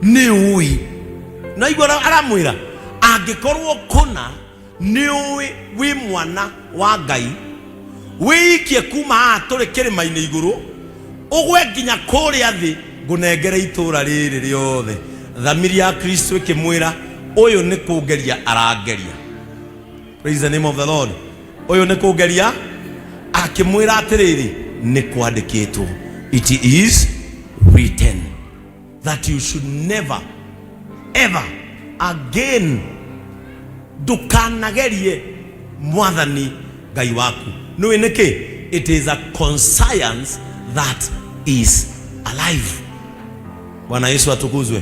Nĩ ũĩ naigua aramwĩra angĩkorwo kũna nĩ ũĩ wĩ mwana wa Ngai, wĩikie kuma haha tũrĩ kĩrĩma-inĩ igũrũ ũgwe nginya kũrĩa thĩ, ngũnengere itũũra rĩrĩ rĩothe. Thamiri ya Kristo ĩkĩmwĩra, ũyũ nĩ kũngeria arangeria. Praise the name of the Lord. Ũyũ nĩ kũngeria. Akĩmwĩra atĩrĩrĩ, nĩ kwandĩkĩtwo, it is written that you should never ever again, ndũkanagerie Mwathani Ngai waku. Nĩũĩ nĩkĩ? It is a conscience that is alive. Bwana Yesu atukuzwe.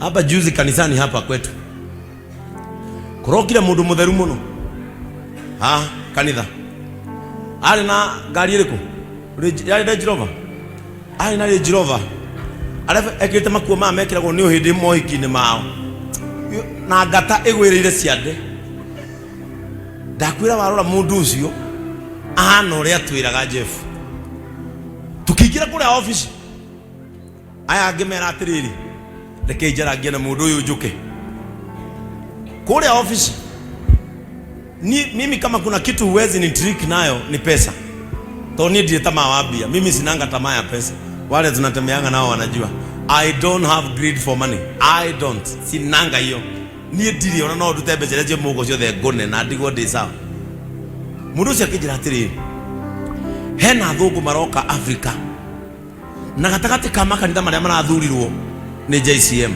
Hapa juzi kanisani hapa kwetu kũrokire mũndũ mũtheru mũno ha kanitha, arĩ na ngari ĩrĩkũ? Yarĩ Range Rover, arĩ na Range Rover, arĩa ekĩrĩte makuo maya mekĩragwo nĩ ũhĩndĩ mohiki-inĩ mao, na ngata ĩgwĩrĩire ciande. Ndakwĩra, warora mũndũ ũcio ahana ũrĩa atwĩraga Jeff. Tũkĩingĩra kũrĩa obici, aya angĩ mera atĩrĩrĩ, reke njarangie na mũndũ ũyũ njũke kũrĩa obici. Ni, mimi kama kuna kitu huwezi ni trick nayo ni pesa. To niĩ ndirĩ tamaa wa mbia. Mimi sinanga tamaa ya pesa. Wale tunatembeanga nao wanajua. I don't have greed for money. I don't. Sinanga hiyo. Niĩ ndirĩ ona no ndute mbeca iria ciĩ mũhuko ciothe ngũne na ndigwo ndĩ sawa. Mũndũ ũcio akĩnjĩra atĩrĩrĩ, hena athũngũ maroka Africa na gatagatĩ ka makanitha marĩa marathurirwo nĩ JCM,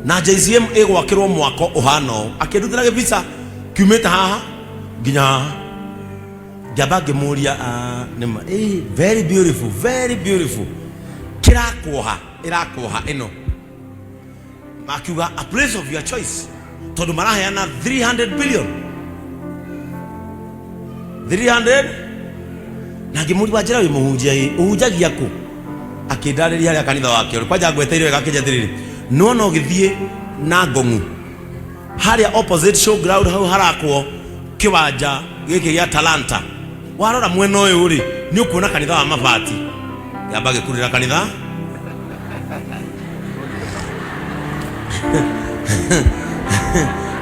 na JCM ĩgwakĩrwo mwako ũhana ũũ. Akĩndutĩra gĩbica kiumĩte haha nginya haha. Ngĩamba ngĩmũria, "Ah, nĩ ma very beautiful, very beautiful, kĩrakuoha ĩrakuoha ĩno?" Akiuga, "A place of your choice," tondũ maraheana 300 billion, 300. Na ngĩmũria, "Wanjĩra wĩ mũhunjia, ĩ ũhunjagia kũ?" Akĩndarĩria harĩa kanitha wake ũrĩ. Kwanja ngweteire wega, akĩnjĩra atĩrĩrĩ, "Nĩwona ũgĩthiĩ na ngong'u harĩa opposite showground, hau harakwo kĩwanja gĩkĩ gĩa Talanta, warora mwena ũyũ rĩ, nĩ ũkuona kanitha wa mabati." Yamba gĩkurĩra kanitha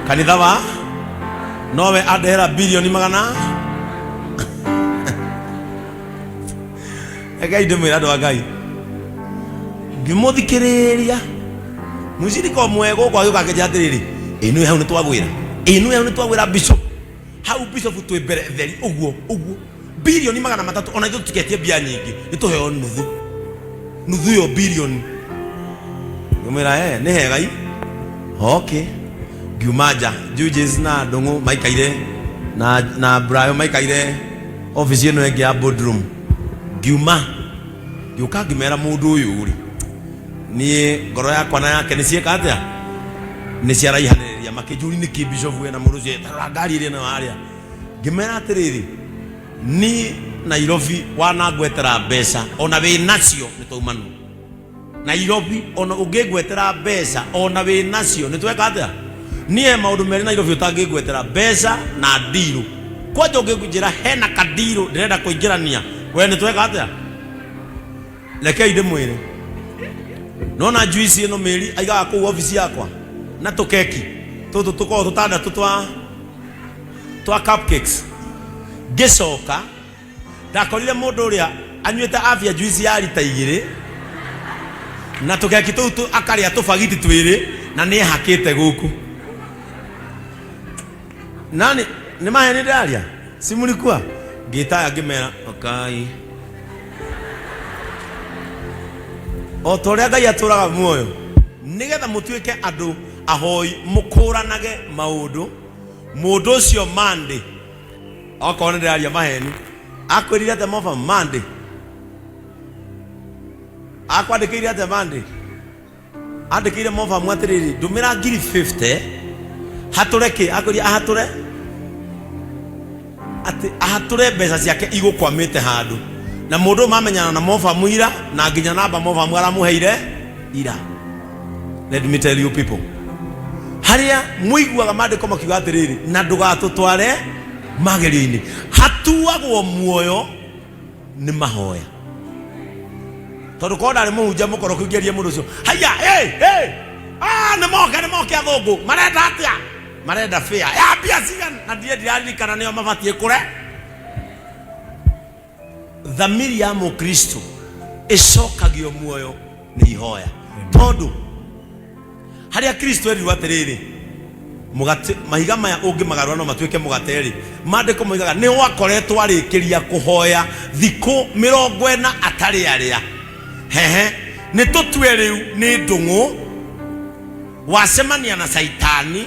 kanitha wa nowe andehera bilioni magana. Rekei ndĩmwĩre, andũ a Ngai, ngĩmũthikĩrĩria mũcirika ũmwe gũkũ agĩũka akĩnjĩra atĩrĩrĩ, "Ĩ nĩwe hau nĩtwagwĩra, ĩ nĩwe hau nĩtwagwĩra bishop, hau bishop twĩ mbere theri ũguo ũguo, bilioni 300, ona ithuĩ tũtiketie mbia nyingĩ, nĩtũheo nuthu nuthu yo bilioni." Ngĩmwĩra, "Eh, nĩ hega i okay." Ngiuma nja, Judges na Ndũng'ũ maikaire na Brayo maikaire ofici ĩno ĩngĩ ya boardroom. Ngiuma ngĩũka ngĩmera, mũndũ ũyũ rĩ, niĩ ngoro yakwa na yake nĩ ciĩka atĩa, nĩ ciaraihanĩrĩria. Makĩnjũri, "Nĩkĩ bishop wena mũndũ ũcio? Tarora ngari ĩrĩa nayo harĩa." Ngĩmera atĩrĩrĩ, ni Nairobi wanangwetera mbeca ona wĩ nacio nĩ twaumanwo Nairobi, ona ũngĩngwetera mbeca ona wĩ nacio nĩ tweka atĩa. Niĩ maũndũ merĩ Nairobi ũtangĩngwetera, mbeca na ndirũ. Kwanja ũngĩnjĩra hena kandirũ ndĩrenda kũingĩrania, we nĩ tweka atĩa. Rekei ndĩmwĩre, nona juice ĩno mĩri aigaga kũu obici yakwa na tũkeki tũtũ tũkoragwo tũtandatũ twa cupcakes. Ngĩcoka ndakorire mũndũ ũrĩa anyuĩte afia juice ya rita 2 na tũkeki tũu akarĩa tũbagiti twĩrĩ na nĩ ehakĩte gũkũ. Nani nĩ maheni ndĩraria? Simulikuwa ngĩtaya ngĩmera, "Okai, o ta ũrĩa Ngai atũraga muoyo, nĩgetha mũtuĩke andũ ahoi, mũkũranage maũndũ." Mũndũ ũcio mande okorwo nĩ ndĩraria maheni, akwĩrire atĩa moba mande? Akwandĩkĩire atĩa mande? Andĩkĩire mobamu atĩrĩrĩ, "Ndũmĩra ngiri 50 hatũre kĩ?" Akwĩria ahatũre atĩ ahatũre mbeca ciake igũkwamĩte handũ. Na mũndũ ũyũ mamenyana na mobamu ira, na nginya namba mobamu aramũheire ira. Let me tell you people, harĩa mũiguaga maandĩko makiuga atĩrĩrĩ, "Na ndũgatũtware magerio-inĩ," hatuagwo muoyo nĩ mahoya. Tondũ korwo ndarĩ mũhunjia mũkoroku ingĩaria mũndũ ũcio, haiya, hey, hey, ah, nĩ moke, nĩ moke athũngũ marenda atĩa? Marenda fare ya mbia cigana? Na ndirĩ ndiraririkana nĩo mabatiĩ kũre. Thamiri ya mũkristo ĩcokagio muoyo nĩ ihoya, tondũ harĩa Kristo erirwo atĩrĩrĩ, mũgate, mahiga maya ũngĩmagarũra no matuĩke mũgate-rĩ, maandĩko moigaga nĩ wakoretwo arĩkĩria kũhoya thikũ 40 atarĩ arĩa. Hehe, nĩ tũtue rĩu nĩ ndũng'ũ wacemania na Caitani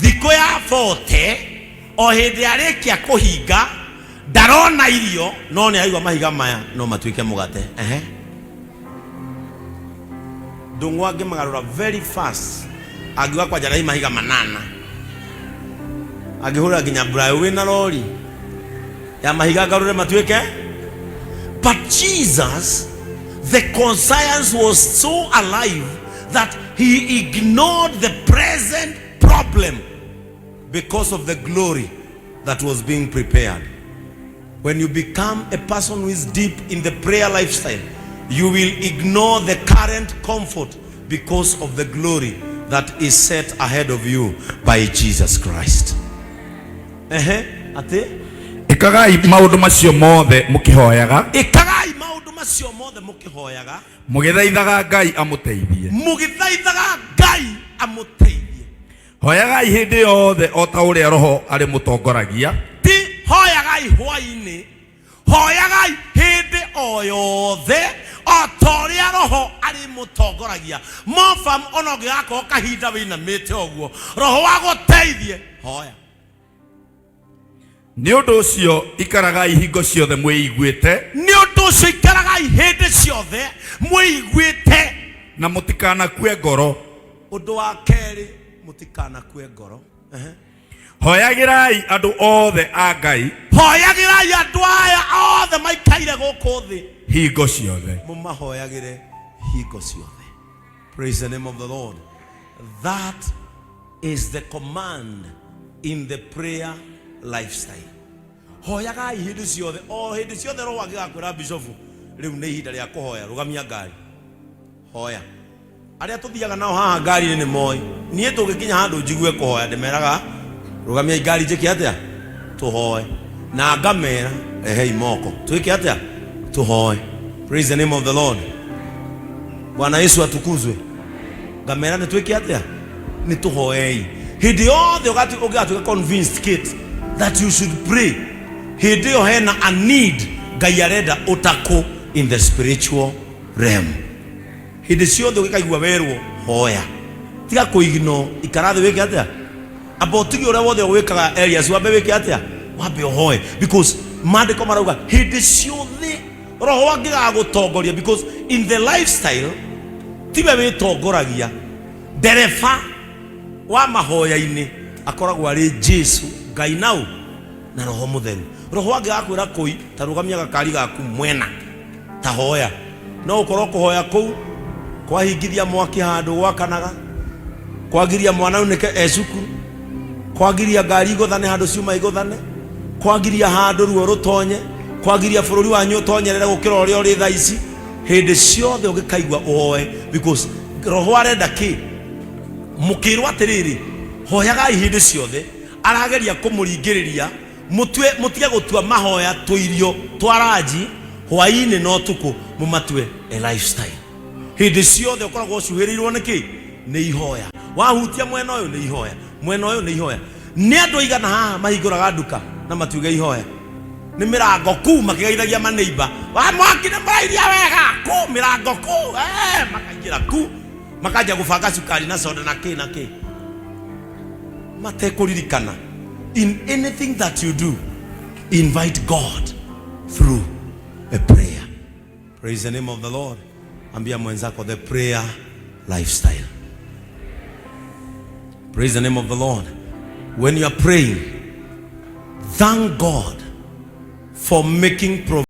thikũ ya 40, o hĩndĩ arĩkia kũhinga ndarona irio, no nĩ araigua mahiga maya no matuĩke mũgate. Ehe, ndũng'ũ angĩmagarũra very fast, angiuga kwanja rai mahiga 8, angĩhũrĩra nginya Brayo wĩna rori ya mahiga ngarũre matuĩke. But Jesus, the conscience was so alive that he ignored the present problem because of the glory that was being prepared. When you become a person who is deep in the prayer lifestyle, you will ignore the current comfort because of the glory that is set ahead of you by Jesus Christ. Ehe, atĩ? Ĩkagai maũndũ macio mothe mũkĩhoyaga. Ĩkagai maũndũ macio mothe mũkĩhoyaga. Mũgĩthaithaga Ngai amũteithie. Mũgĩthaithaga Ngai amũteithie. Hoyagai hĩndĩ yothe o ta ũrĩa Roho arĩ mũtongoragia. Ti hoyagai hwainĩ, hoyagai hĩndĩ o yothe o ta ũrĩa Roho arĩ mũtongoragia. Mofam, ona ũngĩgakorwo kahinda wĩinamĩte ũguo, Roho agũteithie, hoya. Nĩ ũndũ ũcio ikaragai hingo ciothe mwĩiguĩte. Nĩ ũndũ ũcio ikaragai hĩndĩ ciothe mwĩiguĩte. Na mũtikanakue ngoro. Ũndũ wa kerĩ, mũtikanakue ngoro. Ehe. Hoyagĩrai andũ othe a Ngai. Hoyagĩrai andũ aya othe maikaire gũkũ thĩ. Hingo ciothe. Mũmahoyagĩre hingo ciothe. Praise the name of the Lord. That is the command in the prayer lifestyle. Hoyagai hĩndĩ ciothe, o hĩndĩ ciothe Roho angĩgakwĩra, bishofu, rĩu nĩ ihinda rĩa kũhoya, rũgamia ngari, hoya. Arĩa tũthiaga nao haha ngari-inĩ nĩ moĩ niĩ tũngĩkinya handũ njigue kũhoya, ndĩmeraga rũgamiai ngari, njĩke atĩa? Tũhoe. Na ngamera rehei moko, twĩke atĩa? Tũhoe. Praise the name of the Lord. Bwana Yesu atukuzwe. Ngamera nĩ twĩke atĩa? Nĩ tũhoei. Hĩndĩ yothe ũgatuĩka convinced, Kate, that you should pray, hĩndĩ ĩyo hena a need Ngai arenda ũtakũ in the spiritual realm. Hĩndĩ ciothe ũgĩkaigua werwo hoya, tiga kũigno, ikara thĩ wĩke atĩa? Amba ũtige ũrĩa wothe wĩkaga, Elias, wambe wĩke atĩa? Wambe ũhoe, because maandĩko marauga hĩndĩ ciothe Roho angĩgagũtongoria, because in the lifestyle tiwe wĩtongoragia. Ndereba wa mahoya-inĩ akoragwo arĩ Jesu Ngai nau na Roho Mũtheru. Roho angĩgakwĩra kũi ta rũgamia gakari gaku mwena, ta hoya, no ũkorwo kũhoya kũu kwahingithia mwaki handũ gwakanaga, kwagiria mwana unĩke e cukuru, kwagiria ngari igũthane handũ ciuma igũthane, kwagiria handũ ruo rũtonye, kwagiria bũrũri wanyu ũtonyerere gũkĩra ũrĩa ũrĩ thaa ici. Hĩndĩ ciothe ũngĩkaigua ũhoe, because Roho arenda kĩ? Mũkĩrwo atĩrĩrĩ, hoyagai hĩndĩ ciothe, arageria kũmũringĩrĩria mũtue, mũtige gũtua mahoya tũirio twa ranji hwaĩ-inĩ na ũtukũ, mũmatue a lifestyle. Hĩndĩ ciothe ũkoragwo ũcuhĩrĩirwo nĩ kĩ? Nĩ ihoya. Wahutia mwena ũyũ nĩ ihoya, mwena ũyũ nĩ ihoya. Nĩ andũ aigana haha mahingũraga nduka na matuge ihoya? Nĩ mĩrango kuu makĩgeithagia maneiba wa mwaki, nĩ mũrairia wega kuu mĩrango kuu, makaingĩra kuu makanjia gũbanga cukari na soda na kĩ na kĩ, matekũririkana. In anything that you do, invite God through a prayer. Praise the name of the Lord. Ambia mwenzako, the prayer lifestyle. Praise the name of the Lord. When you are praying, thank God for making provision.